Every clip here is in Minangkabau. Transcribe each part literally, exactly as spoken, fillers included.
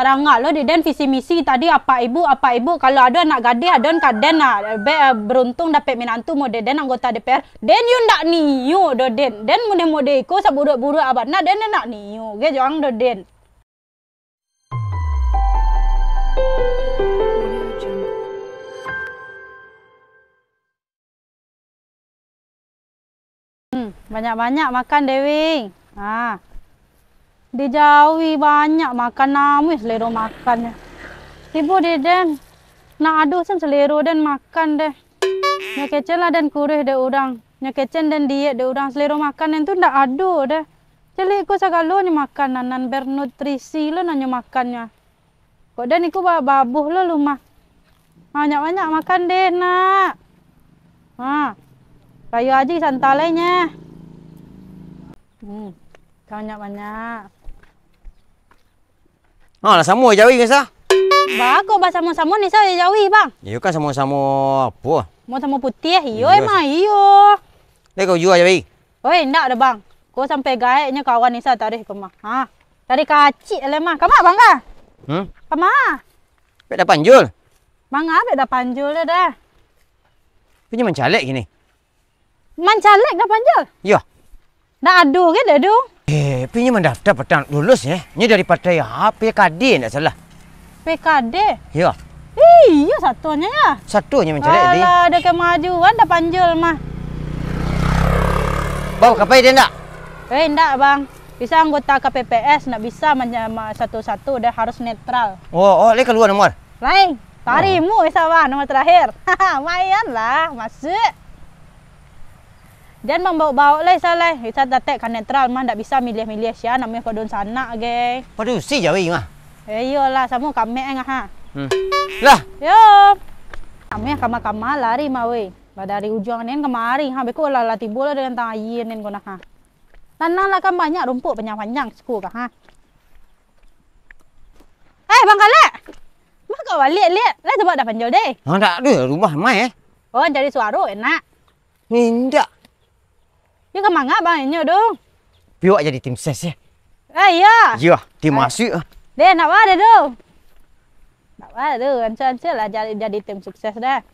Rangah lo dek den visi misi tadi, apak ibu, apak ibu, kalau ado anak gadih, ado nan ka den lah. Be, eh, beruntung dapek minantu model den anggota D P R. Den yo ndak nio doh den. Den model-model iko saburuak-buruak abah, nah den ndak nio ge jo ang doh den. Hmm, banyak-banyak makan, Dewi. Ha. Di Jawi banyak makan, namuah selero makannyo. Tibo di den, nak ado sen selero den makan deh. Nyo kecen lah den kuruih dek urang. Nyo kecen den diet dek urang. Selero makan den tu ndak ado deh. Caliak ko sagalonyo makanan nan bernutrisi lo nan nyo makannyo. Kok den iko ba-, babuh lo lumah. Banyak-banyak makan deh, nak. Ha. Kayu aji santai lai nyeh. Hmm. Banyak-banyak. Ha, lah samo Jawi Nisa. Ba, kok basamo-samo Nisa jo Jawi, Bang? Iyo kan samo-samo apo? Samo-samo putiah, iyo. Iyo. Emang iyo. Dek kau jua Jawi. Oi, indak doh, Bang. Ko sampai gaeknyo kawan Nisa tadi ko mah. Ha. Tadi kacik lai mah. Kama, Bang, ka? Hmm? Kama? Pek dah panjul. Manga pek dah panjul dah. Punyo mancalek kini. Mancalek dah panjul? Iyo. Ndak ado ge dah tu. Eh, punyo mandaftar patang lulus, eh. Nyo dari partai apo, P K D ndak salah. P K D? Iyo. Iyo, satonyo ya. Satonyo mancalek tadi. Alah, ado kemajuan dah panjul mah. Bang, kapai dia ndak? Eh, ndak, Bang. Bisa anggota K P P S, ndak bisa manya-, ma-, satu-satu, dah harus netral. Oh, oh, lai kalua nomor? Lai, tarimo bisa, Bang, nomor terakhir. Lumayan lah, masuk. Jan mambaok-baok lai, Sa, lai. Sa tatek ka netral mah, ndak bisa miliah-miliah sia, namuah padunsanak ge. Padusi Jawi mah. Eh, iyolah, samo kamek ngah, ha. Hmm. Lah. Yo. Namuah kama-kama lari mah, weh. Lah dari ujuang nen kamari, ha, beko lah, lah tibo lah dengan tang aia nen ko nah, ha. Tanang lah kan banyak rumput panjang-panjang siko ka, ha. Eh, Bang Kalek. Bang kok baliak, liak? Lah sebab dah panjul deh. Ha, ndak ado rumah mai, eh. Oh, jadi suaro enak. Indak. Yo ka manga bang inyo tu? Piwak jadi tim ses, eh. Eh, iyo. Iyo, tim masuk, ah. Deh, nak ba deh tu. Nak ba tu, ansur-ansur lah jadi, jadi tim sukses dah.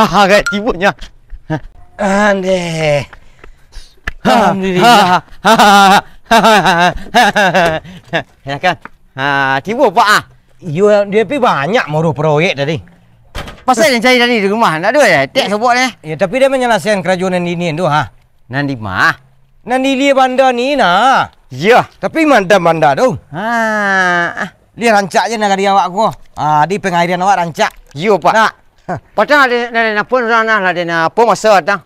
Haha, kayak tibuknya. Andeh. Alhamdulillah. Ya kan? Ha, tibo, Pak, ah. Iyo, dia pi banyak mauruih proyek tadi. Pasal yang cari tadi di rumah, ndak ado ya? Tek sobok ni. Ya, tapi dia manyalasaikan karajo nan dini tu, ha. Nan di ma? Nan di ilia banda ni, nah. Iya. Tapi manda-manda tu. Ha, ah. Dia rancak je nagari awak ko. Ah, di pangairan awak rancak. Iyo, Pak. Nak. Patang ada, ada, ada apa, urang nah, ada, ada apa masa patang?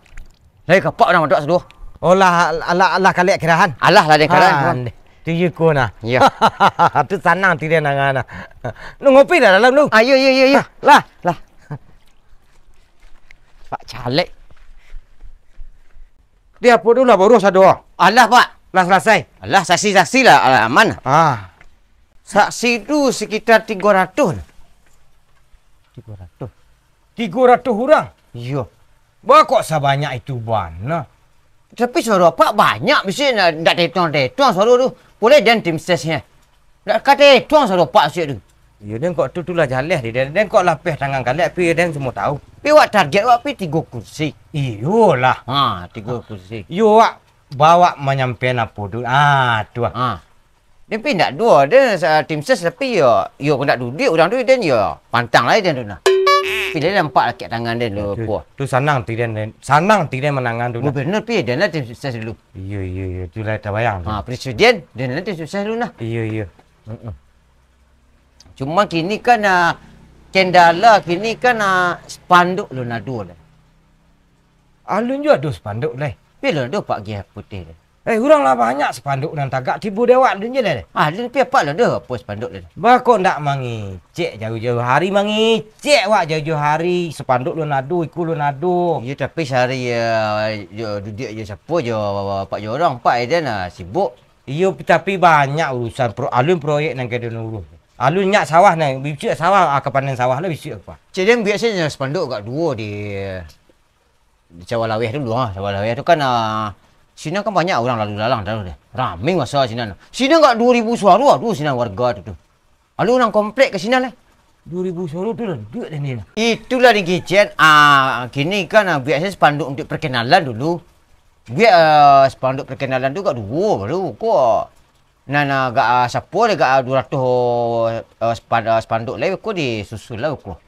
Lai kapak urang matok saduo. Oh, lah, lah, lah kalek kirahan? Alah, lah ada kirahan. Ah, tu iyo ko nah. Iya. Tu sanang tu dia nanga nah. Lu ngopi dah dalam lu? Ah, iya, iya, iya, iya. Lah. Lah. Pak Caleg. Dia apa tu lah baru sado? Alah, Pak. Lah selesai? Alah, saksi-saksi lah, alah, aman. Ah. Saksi tu sekitar tigo ratus. Tigo ratus? Tigo ratus urang? Iyo. Ba kok sabanyak itu bana? Tapi suaro apak banyak, bisi ndak, ndak tetuang-tetuang suaro tu. Pulai den tim sesnyo. Ndak ka tetuang suaro apak bisi tu. Iyo, den kok tu, tu lah jaleh di den. Den kok lapeh tangan kalek, pi den semua tahu. Pi wak target wak pi tigo kursi. Iyolah. Ha, tigo kursi. Iyo, wak bawa manyampaian apo tu. Ah, tu ah. Ha. Tapi ndak duo, ado sa-, tim ses, tapi yo, yo kok ndak duduak urang tu, den yo pantang lai den tu nah. Pilih lah nampak lakek tangan den tu, tu, puah. Tu sanang ti den, den. Sanang ti den manangan tu nah. Gubernur pi den lah tim ses dulu. Iyo, iyo, iyo, tu lah tabayang tu. Ha, presiden, den lah tim ses dulu nah. Iyo, iyo. Heeh. Cuma kini kan, ah, kendala kini kan, ah, spanduk lo nado lah. Alun jo ado spanduk lai. Pi lo nado Pak Giah Putih tu. Eh, urang lah banyak spanduk nan tagak tibo di awak alun je lai. Ah, alun pi apak lo ado apo spanduk lai? Ba kok ndak mangecek jauh-jauh hari, mangecek wak jauh-jauh hari, spanduk lo nado, iko lo nado. Iyo, tapi sahari, ah, jo duduak jo siapo jo Pak Jorong, Pak Eden, ah, sibuk. Iyo, tapi banyak urusan pro-, alun proyek nan ka den uruih. Alun nyak sawah nan, bisuak sawah, ah, ka panen sawah lah bisuak, Pak. Cek den biaso nyo spanduk agak duo di, Sawah Laweh dulu, ha, Sawah Laweh tu kan, ah, sinan kan banyak urang lalu lalang tu deh. Rami masa sinan. Sinan agak duo ribu suaro ado sinan warga tu, tu. Lalu urang komplek ka sinan lai. Duo ribu suaro tu lah duduak deh ni. Itulah di kicen, ah, kini kan, ah, biasonyo spanduk untuak perkenalan dulu. Biak, ah, spanduk perkenalan tu agak duo baru ko. Nan, ah, agak, ah, sapo deh, agak, ah, duo ratuih, ah, span-, ah, spanduk lai ko disusun lah ko.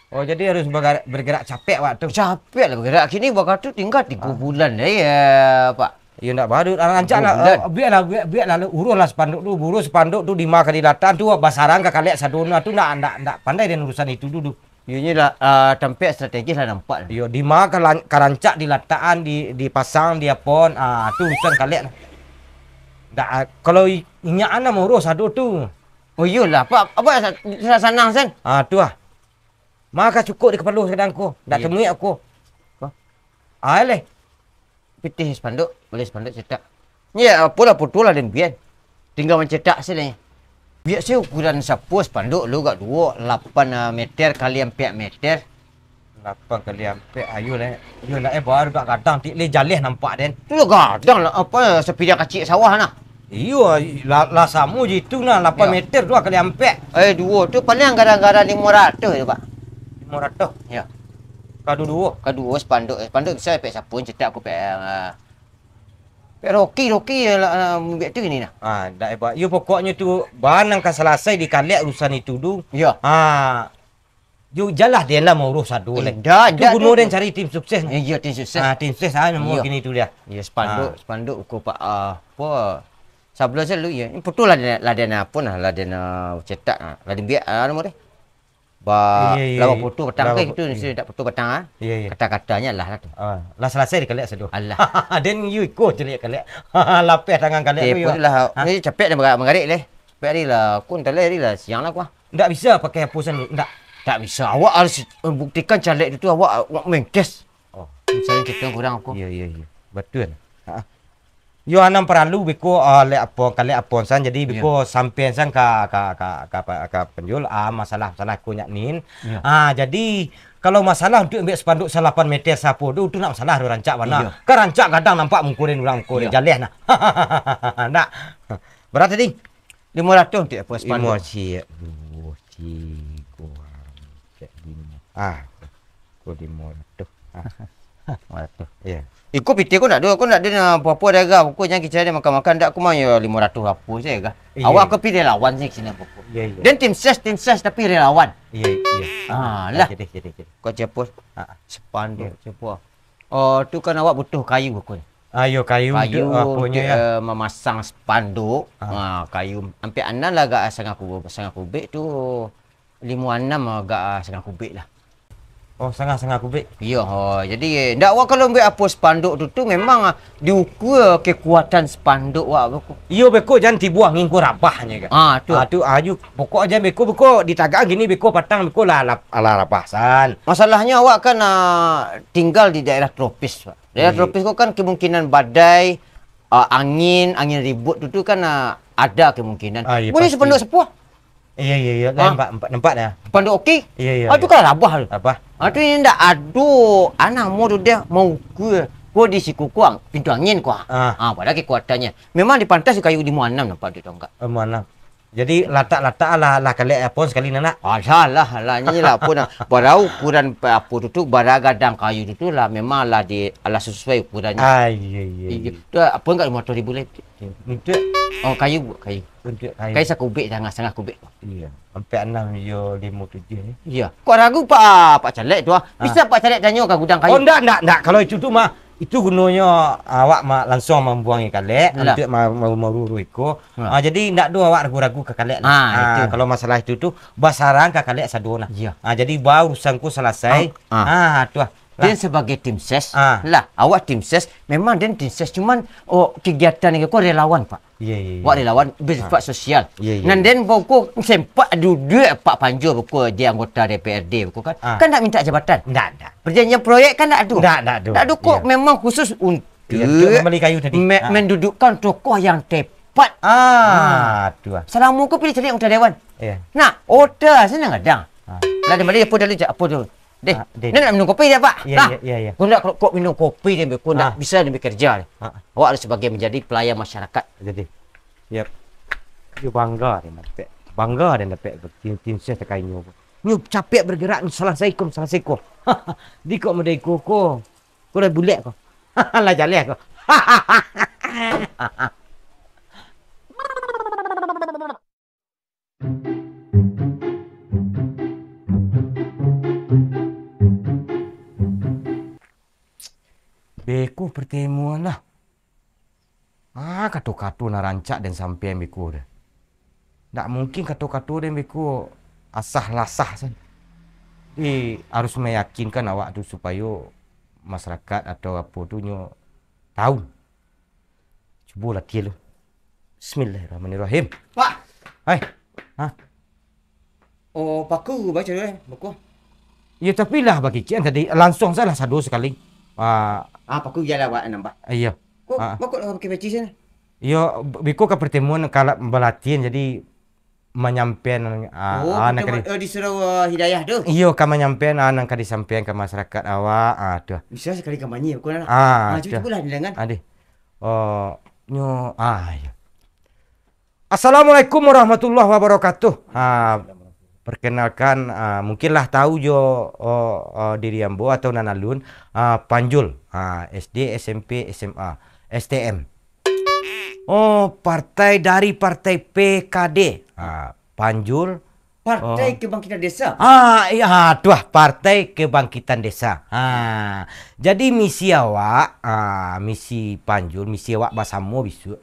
Oh, jadi harus bergerak, bergerak capek awak tu. Capek lah bergerak. Kini baka tu tingga tigo Ah. bulan lai, ya, Pak. Yo, ndak baru, ah, rancak Tigo lah, bulan. ah, biaklah, biak, biaklah, uruslah spanduk tu, urus spanduk tu di ma ka dilatakan tu, basarang ka kalek sadonyo tu, ndak, ndak, ndak pandai den urusan itu dulu. Iyo, inilah, ah, tampek strategis lah nampak. Iyo, di ma ka lan-, ka rancak dilatakan, di, dipasang, di apon, ah, tu urusan kalek lah. Ndak, ah, kalau i-, inyak an lah mauruih sado tu. Oh, iyolah, Pak, apa sa-, sa-, sanang sen? Ah, tu ah. Ma ka cukuik di kapalo sadang ko, ndak Iyo. temuik aku. Apa? Ah, leh. Pitih spanduk, bali spanduk cetak. Ya, apolah foto lah den buek. Tingga mancetak se lai. Buek se ukuran sapo spanduk lu agak duo, lapan meter kali ampek meter. Lapan kali ampek, ayo lah. Yo lah, eh, baru agak gadang, tik leh jaleh nampak den. Tu lah gadang lah, apa, sapiliang kaciak sawah nah. Iyo, lah, lah samo je itu nah, lapan Yo. meter tu lah kali ampek. Eh, duo tu paling gara-gara limo ratuih tu, Pak. Limo ratuih? Yo. Kaduo-duo? Kaduo spanduk. Spanduk bisa pek sapo, cetak aku pek, ah, pek Rocky, Rocky lah, ah, buek tu kini nah. Ah, ndak hebat. Yo, pokoknyo tu, bana ka salasai dikalek urusan itu tu. Yo. Ah. Yo, jan lah den lah mauruih sado lai. Indak, Itu indak, guno indak. den cari tim sukses. Eh, iyo, tim sukses. Ah, tim sukses, ah, namo Iyo. kini tu dia. Iyo, spanduk, Ah. spanduk ko, Pak, ah, apo, sabulan se lu, iyo. Ini foto lah den, lah den apo nah, lah den, ah, cetak, ah, lah den buek, ah, namo deh. Ba, Iyo, iyo, lawan iyo. foto batang Lawan kan fo-, gitu, iyo. ndak foto batang, ah. Iyo, iyo. Kata-katanya lah, lah tu. Ah, lah salasai dikalek sado. Alah. Den yo iko caliak kalek. Lapeh tangan kalek Eh, tu yo. foto lah. Ha? Ni capek dah mangga-, manggarik leh. Capek hari lah. Aku entah leh hari lah, siang lah aku, ah. Ndak bisa pakai apo sen, ndak? Tak bisa. Awak harus, eh, buktikan caleg tu, tu awak, awak main cash. Oh. Misalnya kita kurang aku. Iya, iya, iya. Betul. Ha. Yo, anam paralu beko, ah, lek apo, kalek apo san, jadi Iya. beko sampean san ka, ka, ka, ka, ka, ka penjual, ah, masalah, masalah ko nyak nin. Iya. Ah, jadi, kalau masalah untuk ambiak spanduk salapan meter sapo tu, tu nak masalah tu rancak bana. Iya. Kan rancak gadang nampak muko den urang muko den Iya. jaleh nah. Ndak. Bara tadi? Limo ratuih untuak apo spanduk? Limo si-, duo, tigo, ampek, limo. Ah, ko limo ratuih. Ah. Limo ratuih. Iya. Iko pitih ko ndak ado, ko ndak ado na apo-apo daerah, pokoknyo kicek ado makan-makan, ndak ko mah yo limo ratuih apo sajo kah. Iya. Awak ko pi relawan sajo sini pokok. Iya, iya. Den tim ses, tim ses tapi relawan. Iya, iya. Ah, Ah, lah. jadi, jadi, jadi. Ko capus. Ah. Spanduk, Iya. capus. Oh, tu kan awak butuh kayu ko. Ah, yo, kayu Kayu untuk aponyo, untuk, ya. eh, mamasang spanduk. Ah. Ah, kayu ampek anam lah agak sangah ku-, sangah kubik tu limo anam agak, ah, sangah kubik lah. Oh, sangah-sangah kubik. Iyo, oh, jadi, eh, ndak awak kalau ambiak apo spanduk tu, tu memang, ah, diukua kekuatan spanduk awak beko. Iyo, beko jan tibo angin ko rabah nyo kan. Ah, tu. Ah, tu, ah, ju, pokok jan beko, beko ditagak gini, beko patang, beko lah, lah, lah rabah san. Masalahnyo awak kan, ah, tinggal di daerah tropis, Pak. Daerah Iya. tropis ko kan kemungkinan badai, ah, angin, angin ribut tu, tu kan, ah, ada kemungkinan. Ah, iya, Boleh pasti. spanduk sapo? Iya, iya, iya. Lain, Ah. Pak. Nampak, nampak dah. Spanduk okey? Iya, iya, Ah, tu iya. kan rabah tu. Rabah. Ah, tu yang ndak ado, ah, namo tu dia mau ke, ko di siku ko ang-, pintu angin ko. Ah. Ah, padahal kekuatannyo. Memang dipantas kayu limo anam nampak tu tongkak. Limo anam. Jadi, latak-latak lah, lah kalek apo sakali nak. Alah, alah, alah, nyo lah apo nah. Bara ukuran pa-, apo tu, tu, bara gadang kayu tu, tu lah, memang lah di, lah sesuai ukurannyo. Ah, iya, iya, Iya. iya. Tu apo enggak limo ratuih ribu lai? Untuk Oh, kayu, kayu. Untuk kayu. Kayu sakubik, sangah, sangah kubik. Iya. Ampek anam yo limo tujuah ni. Iya. Kok ragu Pak, Pak Caleg tu ah? Ah. Bisa Pak Caleg tanyo ka gudang kayu? Oh, ndak, ndak, ndak. Kalau itu tu mah, Itu gunonyo awak ma-, lansuang mambuangi kalek, Alah. untuak ma-, ma-, maruruih ko. Ha. Ah, jadi indak ado awak ragu-ragu ka kalek lah. Ah, Ah, itu. kalau masalah itu tu, basarang ka kalek sado nah. Iya. Ah, jadi ba urusan ko salasai. Ah, ah. Ah, tu lah. Lah. Den sabagai tim ses, Ah. lah, awak tim ses, memang den tim ses, cuman, oh, kegiatan ko relawan, Pak. Iya, iya, iya. Awak relawan bersifat Ha. sosial. Iya, iya, Nan iya. den boko sempat duduak Pak Panjo boko jadi anggota D P R D boko kan. Ha. Kan ndak minta jabatan. Ndak, ndak. Perjanjian proyek kan ndak ado. Ndak, ndak ado. Ndak ado kok Iya. memang khusus untuk Iya, untuk membeli kayu tadi. me-, Ha. mendudukkan tokoh yang tepat. Ah, Ha. tu lah. Salamo ko pilih cari anggota dewan. Iya. Nah, oda senang kadang. Ha. Lah, dia balik apa dia, apa tu? Deh, ah, deh, nak minum kopi deh, Pak? Iya, nah, iya, iya, iya. Kok ndak, kok minum kopi deh, kok ndak, ah, bisa deh bekerja deh. Ah. Awak harus sebagai menjadi pelayan masyarakat. Jadi, ya, yo bangga deh dapek. Bangga deh dapek. Tim, tim ses takainyo. Nyo capek bergerak, nyo salasai ko, salasai ko. Di kok model iko ko. Ko lah bulek ko. Lah jaleh ko. Beko pertemuan lah. Ah, kato-kato nan rancak den sampean beko tu. Ndak mungkin kato-kato den beko asah lasah sajo. Jadi, harus meyakinkan awak tu supayo masyarakat atau apo tu nyo tahu. Cubo latihan lu. Bismillahirrahmanirrahim. Pak! Hai. Hah? Oh, paku baco dulu, eh, buku. Iyo, tapi lah bakikik tadi, langsuang sajolah sado sakali. Ah. Ah, paku iyolah awak nambah. Iyo. Kok, ah, kok lah pakai peci sana? Iyo, biko ka pertemuan, ka balatihan, jadi manyampaian, ah, oh, ah, nan ka di-, eh, disuruh, eh, Hidayah tu? Iyo, ka manyampaian, ah, nan ka disampaian ka masyarakat awak, ah, tu. Bisa sakali kampanye, bukan lah. Ah, ah, cuba, tu. Cubalah didangan. Ah, deh. Oh, nyo, ah, iyo. Assalamualaikum warahmatullahi wabarakatuh. Ah, perkenalkan, ah, mungkin lah tahu jo, oh, oh, diri ambo atau nan alun, ah, Panjul, ah, S D, S M P, S M A, S T M. Oh, partai dari partai P K D. Ah, Panjul. Partai, oh, Kebangkitan Desa. Ah, iya, ah, tu ah, Partai Kebangkitan Desa. Ah, jadi misi awak, ah, misi Panjul, misi awak basamo bisuak.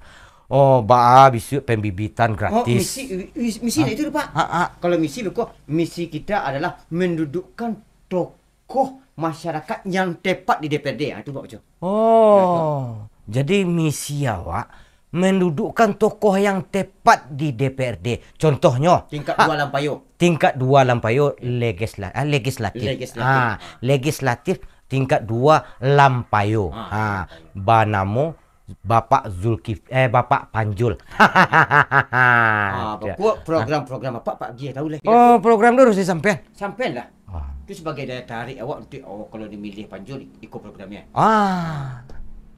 Oh, baa bisuak pembibitan gratis. Oh, misi, mi-, misi, misi itu tu, Pak. Ah, ah. Kalau misi beko, misi kita adalah mendudukkan tokoh masyarakat yang tepat di D P R D. Ah, itu, Pak, betul. Oh, nah, tu. Jadi misi awak mendudukkan tokoh yang tepat di D P R D. Contohnyo, tingkat dua Lampayo. Tingkat dua Lampayo legisla-, ah, legislatif. Legislatif. Ah, legislatif tingkat dua Lampayo. Ah, ah, Lampayo. Banamo Bapak Zulkif-, eh, Bapak Panjul. Ah, ya. Pokok program-program Bapak, Pak Gie tahu lah. Oh, program tu harus disampaikan. Sampaikan lah. Ah. Tu sebagai daya tarik awak untuk, oh, kalau dimilih Panjul, ikut programnya. Ah.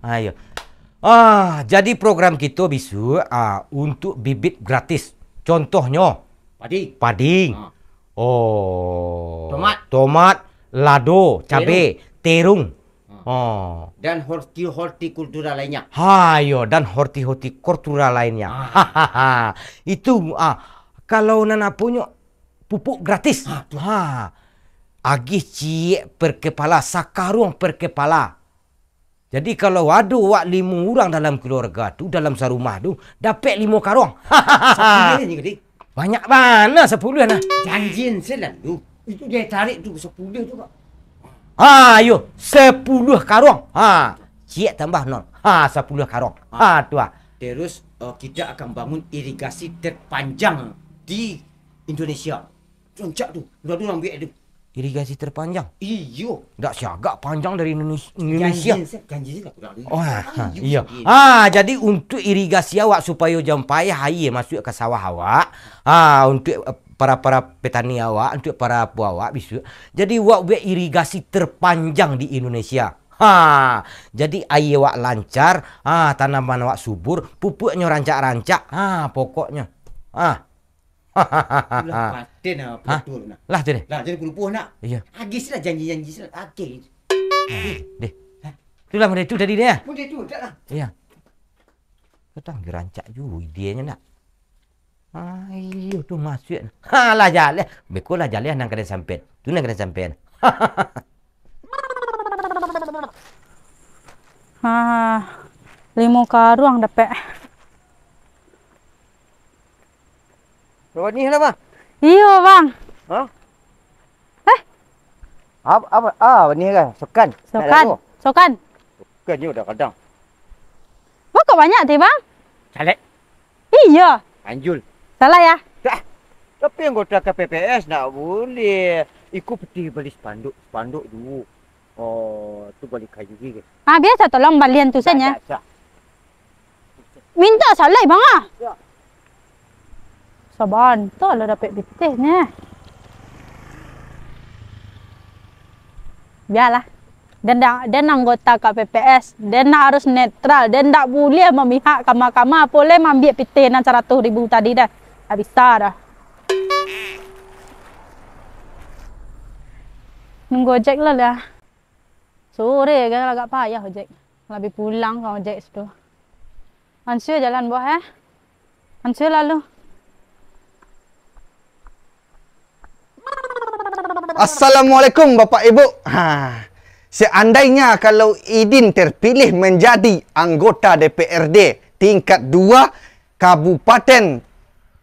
Ayo. Ah, jadi program kito bisuak, ah, untuk bibit gratis. Contohnyo, padi. Padi. Ah. Oh. Tomat. Tomat, lado, cabe, terung. Ah. Oh. Dan horti-, hortikultura lainnya. Ha, iyo, dan horti-, hortikultura lainnya. Ah. Itu, ah, kalau nan aponyo, pupuk gratis. Ah, tu. Ha. Agih ciek per kepala, sakaruang per kepala. Jadi, kalau ado wak limo urang dalam keluarga tu, dalam sarumah tu, dapek limo karuang. Sapuluah ni, Kadi. Banyak bana sapuluah nah. Janjian selalu. Itu dia tarik tu sapuluah tu, Pak. Ha, iyo, sapuluah karuang. Ha, ciek tambah nol. Ha, sapuluah karuang. Ha, tu ah. Terus, eh, kita akan bangun irigasi terpanjang di Indonesia. Rancak tu, udah tu ambiak tu. Irigasi terpanjang? Iyo. Ndak siagak panjang dari Indones-, Indonesia. Janji se-, janji se lah kurang duit. Oh, ha, ha, iyo. Ah, jadi untuk irigasi awak supayo jan payah aia masuak ka sawah awak, ha, untuk, eh, para-para petani awak, untuk para apo awak bisuak. Jadi awak buek irigasi terpanjang di Indonesia. Ha, jadi aia awak lancar, ha, tanaman awak subur, pupuaknyo rancak-rancak, ha, pokoknyo. Ha. Lah paten ah, hah? Betul nah. Lah tu deh. Lah, jadi kulupo nak. Iya. Agih lah janji-janji sila. Agih. Ah, deh. Hah? Itulah model tu tadi deh. Model tu, dak lah. Iya. Kadang rancak ju idenya nak. Ah, iyo tu masuak. Ha, lah jaleh. Beko lah jaleh nan kada sampai. Tu nan kada sampai. Ha, limo karuang dapek. Banih lah, Bang. Iyo, Bang. Hah? Eh? Apa, apa, ah, banih lah. Sokan. Sokan. Sokan. Sokan yo dah kadang. Bako banyak ti, Bang? Caleg. Iyo. Anjul. Salah ya? Dah. Tapi anggota K P P S ndak boleh. Iko peti bali spanduk, spanduk dulu. Oh, tu bali kayu gigi. Ah, biasa tolong balian tu saja. Minta salai, Bang, ah. Ya. Sabanta lah dapek pitih ni. Bialah. Den, den anggota K P P S, den harus netral, den ndak buliah mamihak kama-kama, apo lai maambiak pitih nan saratus ribu tadi dah. Ndak bisa dah. Nunggu ojek lah lah. Sore kan agak payah ojek. Labiah pulang ka ojek situ. Ansua jalan buah, eh. Ansua lalu. Assalamualaikum, Bapak Ibu. Ha, seandainya kalau Idin terpilih menjadi anggota D P R D tingkat dua Kabupaten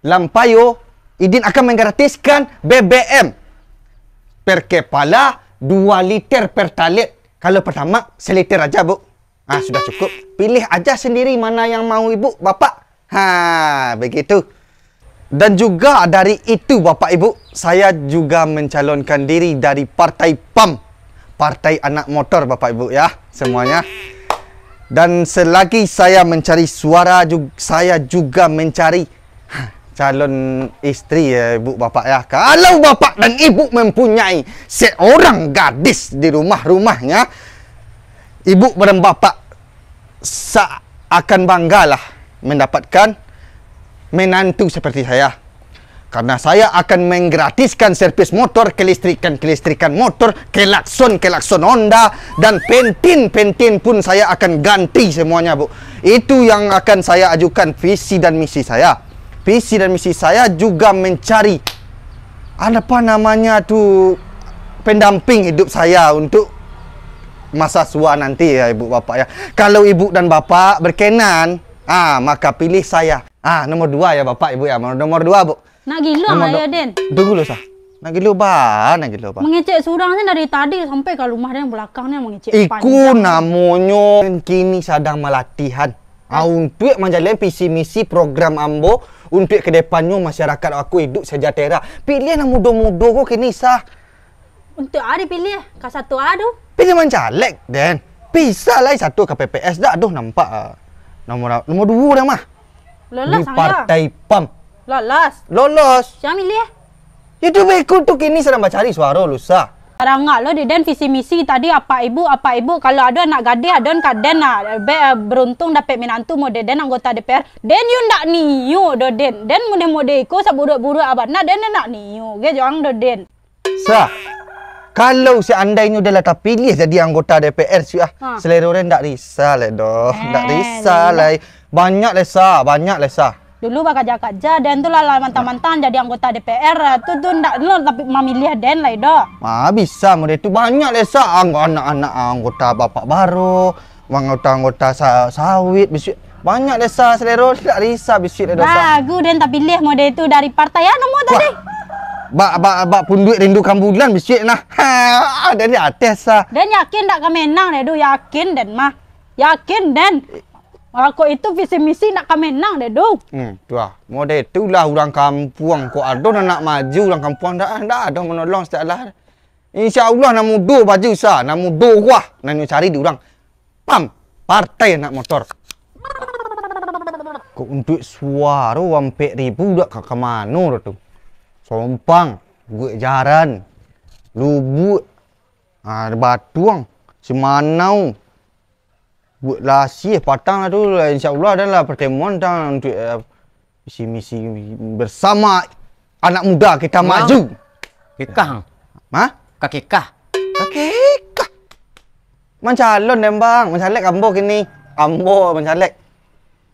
Lampayo, Idin akan menggratiskan B B M per kepala dua liter Pertalite. Kalau Pertamax, seliter aja, Bu. Ah, sudah cukup. Pilih aja sendiri mana yang mau Ibu, Bapak. Ha, begitu. Dan juga dari itu, Bapak Ibu, saya juga mencalonkan diri dari Partai pam, Partai Anak Motor, Bapak Ibu ya, semuanya. Dan selagi saya mencari suara, ju-, saya juga mencari calon istri ya, Ibu Bapak ya. Kalau Bapak dan Ibu mempunyai seorang gadis di rumah-rumahnya, Ibu dan Bapak sa-, akan banggalah mendapatkan menantu seperti saya. Karena saya akan menggratiskan servis motor, kelistrikan-kelistrikan motor, kelakson-kelakson Honda, dan pentin-pentin pun saya akan ganti semuanya, Bu. Itu yang akan saya ajukan visi dan misi saya. Visi dan misi saya juga mencari, apa namanya tu, pendamping hidup saya untuk masa tua nanti ya, Ibu Bapak ya. Kalau Ibu dan Bapak berkenan, ah, maka pilih saya. Ah, nomor dua ya, Bapak Ibu ya. Nomor dua, Bu. Nak gilo Nomor nggak du-, ya, Den? Tunggu dulu, Sah. Nak gilo ba, nak gilo ba. Mengecek surang ni dari tadi sampai ka rumah, Den, belakang ni mengecek Iku panjang. Namonyo kini sadang malatihan. Ah, untuak manjalankan visi misi program ambo, untuak ke depannyo masyarakat aku idup sejahtera. Pilih nan mudo-mudo ko kini, Sah. Untuak a dipilih? Ka satu a tu? Pilih mancaleg, Den. Bisa lai satu K P P S dak? Aduh, nampak, ah, nomor, nomor duo dah mah. Lolos. Di ang yo? Partai pam. Lolos. Lolos. Sia milih? Itu beko tu kini sadang bacari suaro, Lusa. Tarangak lo di den visi misi tadi, apak ibu, apak ibu, kalau ado anak gadih, ado ka den lah. Be, eh, beruntung dapek minantu model den anggota D P R. Den yo ndak nio do den. Den model-model iko saburuak-buruak abah, nah den ndak nio ge jo ang do den. Sa, kalau seandainyo den lah tapiliah jadi anggota D P R, Su, ah, Ha. selero den ndak risau lai doh. Ndak Eh, risau lai. Banyak lai, Sa, banyak lai, Sa. Dulu bakaja-kaja, den tu lah, lah mantang-mantang jadi anggota D P R, tu, tu ndak lo tapi mamiliah den lai doh. Ah, bisa model tu. Banyak lai, Sa, ang-, anak-anak anggota bapak baru. Anggota-anggota sa-, sawit, bisuak. Banyak desa selero, dak risau bisuak desa. Bagus den tapiliah model tu dari partai anu mo tadi. Bak, bak, bak punduak rindukan bulan bisuak nah. Ha, dari atas sa. Den yakin dak ka menang deh, duh yakin den mah. Yakin den. Kok itu visi misi dak ka menang deh, duh. Hmm, tu lah. Model tu lah urang kampuang. Kok ado nan nak maju urang kampuang, dak, dak ado manolong setiap lah. Insya Allah nan mudo baju sa, nan mudo wah, nan nyo cari di urang. Pam, partai anak motor. Kok untuak suaro ampek ribu dak ka, ka mano dah tu? Sompang, Guek Jaran, Lubuak, ah, Batuang, Simanau, Buek Lasiah, patang lah tu, insya Allah adalah pertemuan tang untuak, eh, visi misi bersama anak muda kita Bang, maju. Kekah. Hah? Ka kekah. Ka kekah. Mancalon den, Bang. Mancalek ambo kini. Ambo mancalek.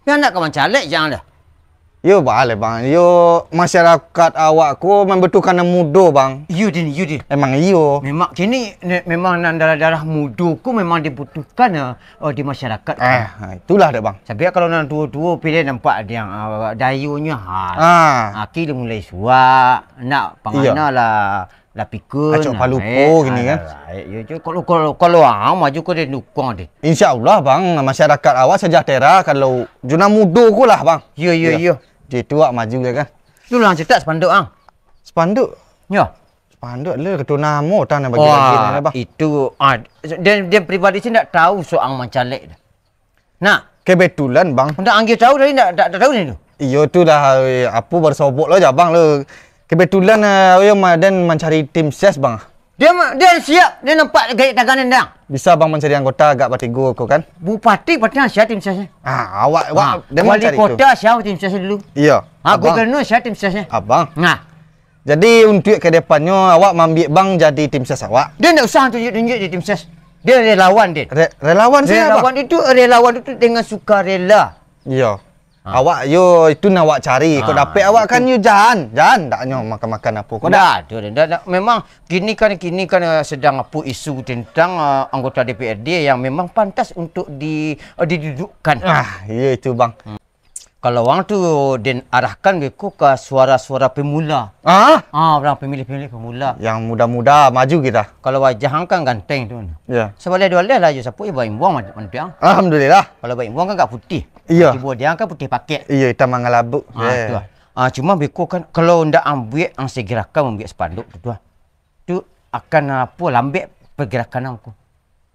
Yo, nak ka mancalek, jan lah. Yo, baleh, Bang. Yo, masyarakat awak ko mambutuhkan nan mudo, Bang. Iyo, Din, iyo, Din. Emang iyo. Memang kini, ne-, memang nan darah-darah mudo ko memang dibutuhkan, eh, oh, di masyarakat. Eh, ha, itulah dek, Bang. Tapi kalau nan tuo-tuo pilih nampak dia, ah, dayonyo, ha. Ah. Aki dah mulai suak, nak pangana Iya. lah, lah pikun. Acok nah, palupo eh, gini ah, kan. Lah, eh, yo, yo, kalau, kalau, kalau ah, maju ko dia dukung deh. Insya Allah, Bang, masyarakat awak sejahtera kalau jo nan mudo ko lah, Bang. Yo, yo, Iya. yo. Jadi tu awak maju ya kan. Tu lah cetak spanduk, ang. Spanduk? Yo. Spanduk le ketua namo tang nan bagi-bagi Wah, ni, Bang. Itu, ah, dia, dia pribadi sih ndak tahu soal mancalek. Nah. Kebetulan, Bang. Ndak anggi tahu tadi ndak, ndak, ndak tahu ni tu. Iyo tu lah, eh, apo bersobok lo jabang lo. Kebetulan, eh, yo ma-, den mancari tim ses, Bang. Dia ma-, dia siap, dia nampak gaek tagan dendang. Bisa abang mancari anggota agak batigo ko kan? Bupati patang sia tim sesnyo. Ah, awak, awak, Ah, dia wali mancari tu. Kota sia tim sesnyo dulu. Iya, Ah, abang. Gubernur sia tim sesnyo. Abang. Nah. Jadi, untuk ke depannyo, awak maambiak bang jadi tim ses awak? Dia ndak usah tunjuk-tunjuk di tim ses. Dia relawan, dia. Re-, relawan sia, Relawan bang? Itu, relawan itu dengan sukarela. Iya. Ha. Awak yo, itu nan awak cari. Kok Ah, dapek awak itu. Kan yo jan, jan, ndak nyo makan-makan apo. Kok Ndak, ndak? Tu dah, dah, dah. Memang kini kan, kini kan, eh, sedang apo isu tentang, eh, anggota D P R D yang memang pantas untuk di, eh, didudukkan. Ah, iya itu, Bang. Hmm. Kalau urang tu den arahkan beko ka suara-suara pemula. Ah? Ah, urang pemilih-pemilih pemula. Yang muda-muda maju kita. Kalau wajah ang kan ganteng tu. Ya. Sabaleh duo baleh lah jo sapo, eh, baimbuang mah, mantiang. Alhamdulillah. Kalau baimbuang kan agak putih. Iya. Tibo dia kan putih paket. Iya, hitam mangalabuk. Ah, Eh. tu lah. Ah, cuma beko kan, kalau ndak ambiak, ang segerakan ambiak spanduk tu, tu lah. Tu akan, apo, lambek pergerakan ang ko.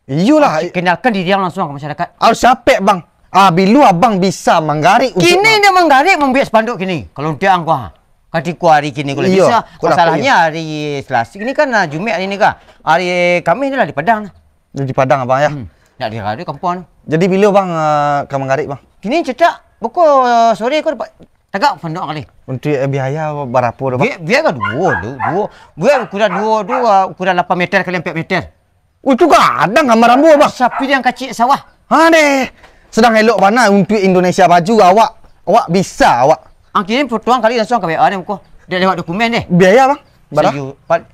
Iyolah. Ah, kenalkan diri ang langsung ka masyarakat. Harus capek, Bang. Ah, bilo abang bisa manggarik untuk Kini ma- dia manggarik mambiak spanduk kini. Kalau untuak ang ko, ha. Katiko hari kini kalau Iya, bisa, kalau masalahnya hari Selasa. Ini kan, ah, Jumaik hari ni kan. Hari Khamis ni lah di Padang lah. Di Padang, Abang, ya? Hmm. Nak di, di kampuang ni. Jadi, bilo, Bang, ah, ka manggarik, Bang? Kini cetak, pokok, ah, sore ko dapat tagak spanduk kali. Untuk, eh, biaya barapo tu, Bang? Biar, biar ka duo tu, duo. Biar ukuran duo tu, ah, ukuran lapan meter kali ampek meter. Itu gadang gambar ambo, Bang. Sapi yang kacik sawah. Ha, deh. Sedang elok bana untuk Indonesia maju, awak, awak bisa, awak. Ang kirim foto ang kali langsung ka W A deh, ko. Dek lewat dokumen deh. Biaya, Bang? Bara? Seju-, pat-,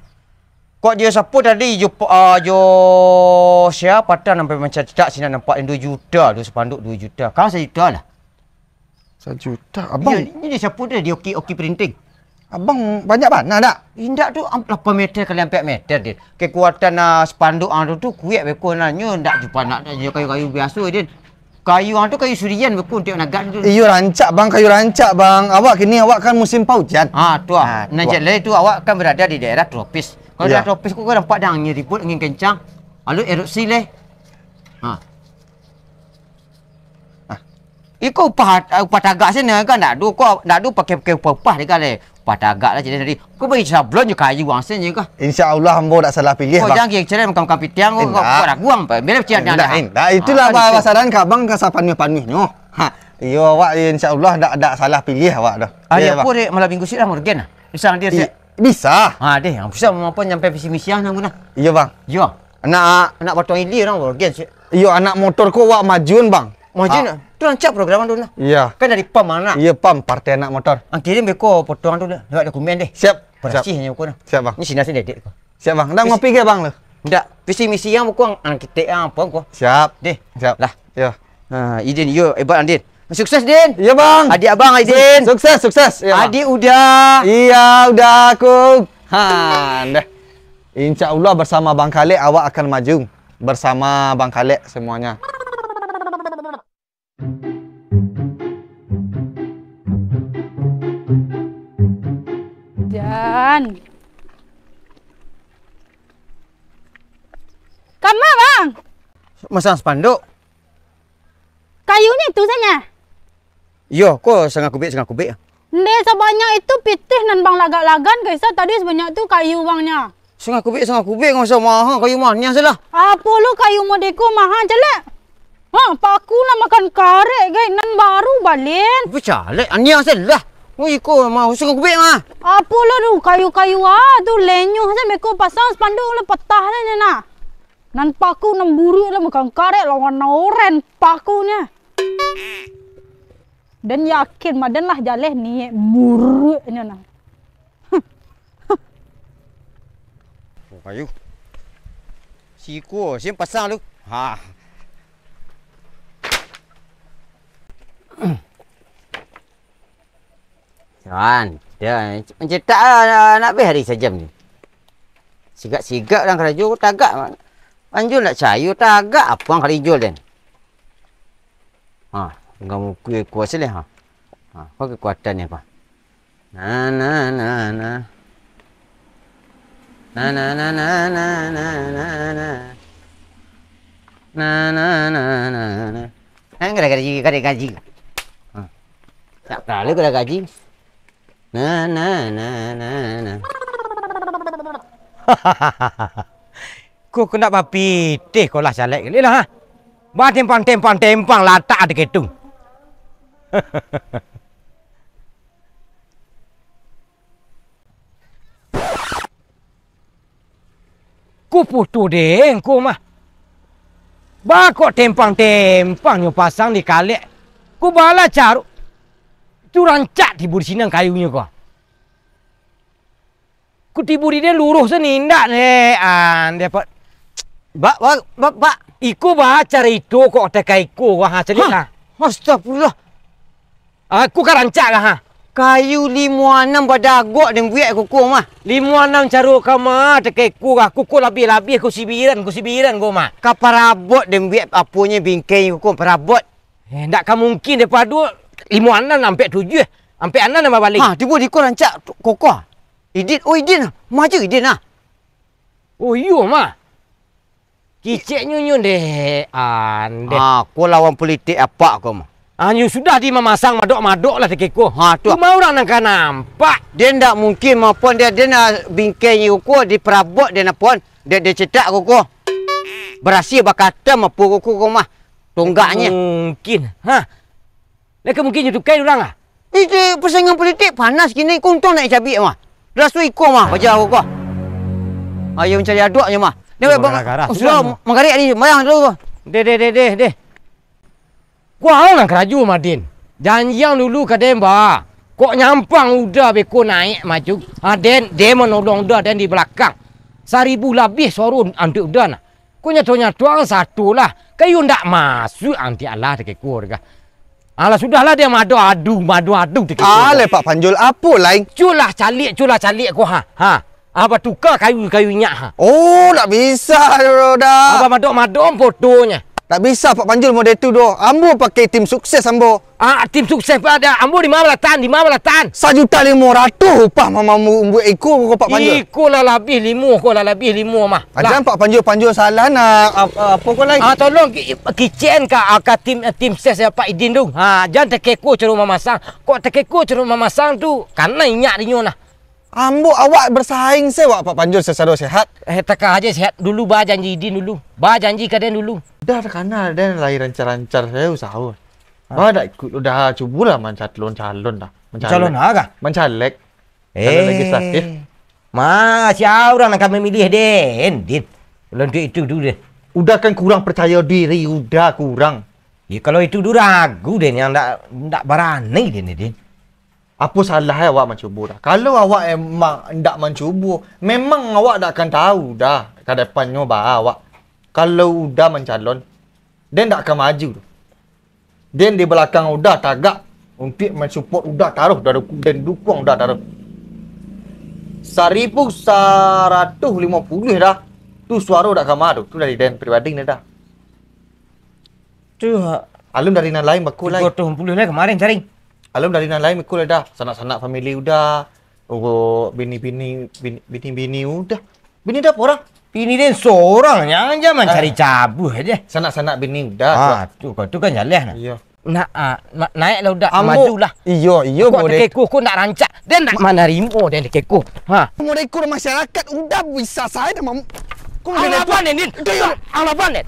kok jo sapo tadi, jo po-, ah, jo sia patang sampai mancatak sinan nampak duo juta tu, spanduk duo juta. Kan sajuta lah. Sajuta, abang. Iyo, ini siapa tu? Di Oki, Oki Printing. Abang banyak bana dak? Indak tu, am-, lapan meter kali ampek meter, Din. Kekuatan, ah, spanduk ang tu, tu kuek beko nah. Nyo ndak jupa nak, nak jo kayu-kayu biaso, Din. Kayu ang tu kayu surian beko untuak nagak tu. Iyo, rancak, Bang, kayu rancak, Bang. Awak kini, awak kan musim paujan. Ha, tu ah. Ha, Nan tu ah. Jalai tu awak kan berada di daerah tropis. Kalau Iya. daerah tropis ko, ko nampak dah angin ribut, angin kencang. Lalu erupsi leh. Ha. Ah. Iko upah, upah tagak sini kan ndak ado, ko ndak ado pakai-pakai upah-upah dek kali. Upah tagak lah jadi tadi. Ko bagi sablon jo kayu ang sini ka. Insya Allah ambo dak salah pilih, Ko Bang. Jangan kira-kira makan-makan pitiang ko, Indak. Ko raguang, Bang. Bila pitiang Indak, jangan. Indak. Itulah Ah, bahasa itu. Dan ka Abang ka sapanuah-panuahnya. Ha, iyo awak insya Allah dak, dak salah pilih awak dah. Hari Iyo, apo Bang. Dek? Malam minggu sik lah, Morgan lah. Bisa dia I-, sik. Bisa. Ha, deh, bisa mampu nyampai visi misi ang nang guna. Iyo, Bang. Iyo. Anak anak potong ili urang urgen sih. Iyo, anak motor ko wak majuan, Bang. Majuan, Ah. Tu rancak program tu nah. Iya. Kan dari pam anak. Iya, pam, partai anak motor. Ang kirim beko potong tu dah. Lewat dokumen deh. Siap. Berasih Siap. Nyo ko nah. Siap, Bang. Ni sini sini dedek ko. Siap, Bang. Dah Terus ngopi ke, Bang, lu? Ndak. Visi misi ang bukan ang kitek ang apa ko. Siap. Deh. Siap. Lah. Iya. Ha, Idin, yo, hebat Andin. Sukses, Din. Iya, Bang. Adik abang, Aidin. Sukses, sukses. Iya, Bang. Adik Uda. Iya, Uda aku. Ha, dah. Insya Allah bersama Bang Kalek awak akan maju. Bersama Bang Kalek semuanya. Jan. Kama, Bang? Masang spanduk. Kayunyo itu saja. Iyo, ko sangah kubik, sangah kubik. Nde sabanyak itu pitih nan bang lagak-lagan, kaisa tadi sabanyak tu kayu bangnyo. Sangah kubik, sangah kubik, nggak usah mahal, kayu manih salah. Apo lo kayu modeko mahal, celek? Ha, paku lah makan karek, gai, nan baru balen. Apa calek, aniang salah. Oh, iko mah, sangah kubik mah. Apo lo tu, kayu-kayu ah, tu lenyuh saja beko pasang spanduk lo patah saja nah. Nan paku nan buruak lah makan karek lawan oren pakunyo. Den yakin, Madan lah jaleh niek buruaknyo nah. Oh, kayu. Siko, sini pasang lu. Ha. Jan, dah, mancetak ah, nak beh hari sajam ni. Sigak-sigak urang karajo, tagak. Anjur nak cayo, tagak apo ang karajo den. Ha, dengan muka kuasa leh, ha. Ha, apa kekuatan ni, apa? Na, na, na, na. Na, na, na, na. Na, na, na, na, na. Eh, kada gaji, kada gaji. Ha. Tak perlu kada gaji. Na, na, na, na, na. Ko, ko ndak bapitih ko lah caleg kali lah, ha. Batempang-tempang-tempang latak di ketung. Ko putuh dek ko mah. Ba kok tempang-tempang nyo pasang di kalek. Ko bala caruk. Tu rancak tibo di sinan kayunyo ko. Ko tibo di den luruih se nindak dek, an, dek, Pak. Bak, bak, bak, bak. Iko ba carito kok teka iko ko, ha, caliak Hah? lah. Astagfirullah. Aku ka rancak lah, ha. Kayu limo anam badagok den buek kuko mah. Limo anam caro ka mah, teka iko ka. Kuko labiah-labiah, ko sibiran, ko sibiran ko mah. Ka parabot den buek aponyo bingkai kuko, parabot. Eh, ndak ka mungkin dek pado limo anam ampek tujuah, ampek anam nan babalik. Ha, tibo di ko rancak kokoh. Idin, oh Idin, maju Idin ah. Oh iyo mah. Kiceknyo nyo deh, andeh. Ha, ko lawan politik apak ko mah. Ah, nyo sudah di mamasang madok-madok lah teka iko. Ha, tu. Cuma urang nan ka nampak. Den ndak mungkin mapon dia, den, ah, bingkai nyo ko diparabot den apon, den, den cetak ko ko. Barasiah bakatam apo ko ko mah. Tonggaknyo. Mungkin. Ha. Lai ka mungkin nyo tukai urang ah? Itu pasaingan politik panas kini, untuang naik cabiak mah. Raso iko mah, paja ko ko. Ayo mancari aduaknyo mah. Ni, Bang, Bang, gara-gara oh, sudah, sudah. Manggarik ni, bayang dulu. Deh, deh, deh, deh, deh. Kau nan karajo, Madin. Janjian dulu ka den, ba. Kok nyampang Uda beko naik maju. Ha, den, den manolong Uda, den di balakang. Saribu labiah suaro antuak Uda nah. Ko nyato-nyato ang sato lah. Kayu ndak masuak ang ti alah teka iko deh ka. Alah, sudahlah, dia mado adu, mado adu teka iko. Alah, Pak Panjul, apo lai? Culah caliak, culah caliak ko, ha. Ha. Ah, batuka kayu-kayu inyak, ha. Oh, ndak bisa doh, dah. Abah madok-madok fotonyo. Ndak bisa, Pak Panjul, model tu doh. Ambo pakai tim sukses ambo. Ah, tim sukses, Pak, dah. Ambo di ma balatan, di ma balatan? Sajuta limo ratuih upah mama mu-, buek iko ko, Pak Panjul. Iko lah labiah limo, ko lah labiah limo mah. Ajan lah. Pak Panjul, Panjul salah nak ap-, apo ko lai? Ah, tolong ki-, kicek an ka, ah, ka tim, tim ses, ya, Pak Idin tu. Ha, jan teka iko caro mamasang. Kok teka iko caro mamasang tu, kanai inyak dinyo nah. Ambo awak basaing se wak Pak Panjul sasado sehat. Eh, teka aja sehat. Dulu ba janji Idin dulu. Ba janji ka den dulu. Dah takana den lai rancar-rancar sae usaho. Ha. Ba dak ikut udah cubolah mancalon-calon dah. Mancalon. Mancalon ha kah? Mancalek. Calon legislatif. Eh. Ma, sia urang nan ka mamiliah den, Din? Kalau untuk itu dulu deh. Udah kan kurang percaya diri, udah kurang. Ya, kalau itu dulu ragu den, yang ndak, ndak barani den, Din. Apo salah e awak mancubo dah? Kalau awak emang ndak mancubo, memang awak ndak akan tahu dah ka depannyo baa awak. Kalau Uda mancalon, den ndak akan maju doh. Den di balakang Uda tagak untuak mansupport Uda taruih, dah du-, den dukuang Uda taruih. Saribu saratuih limo puluah dah. Tu suaro dak ka ma tu. Tu dari den pribadi ni dah. Tu, ha. Alun dari nan lain bako lai. Tigo ratuih limo puluah lah kamarin cari. Alun dari nan lain bako lai dah. Sanak-sanak famili Uda. Oh, bini-bini, bini, bini-bini Uda. Bini Uda apo urang? Bini den sorang, jangan, jangan mancari cabuah aja. Sanak-sanak bini Uda tu. Ah, tu, kau tu kan jaleh nah. Iyo. Nak, ah, na-, naik lah Uda, maju lah. Iyo, iyo, kok teka iko, kok nak rancak. Den nak manarimo den teka iko. Ha. Model iko masyarakat Uda bisa sae dah mam-, kok model iko. Alaban, Din. Itu yo. Alaban, Din.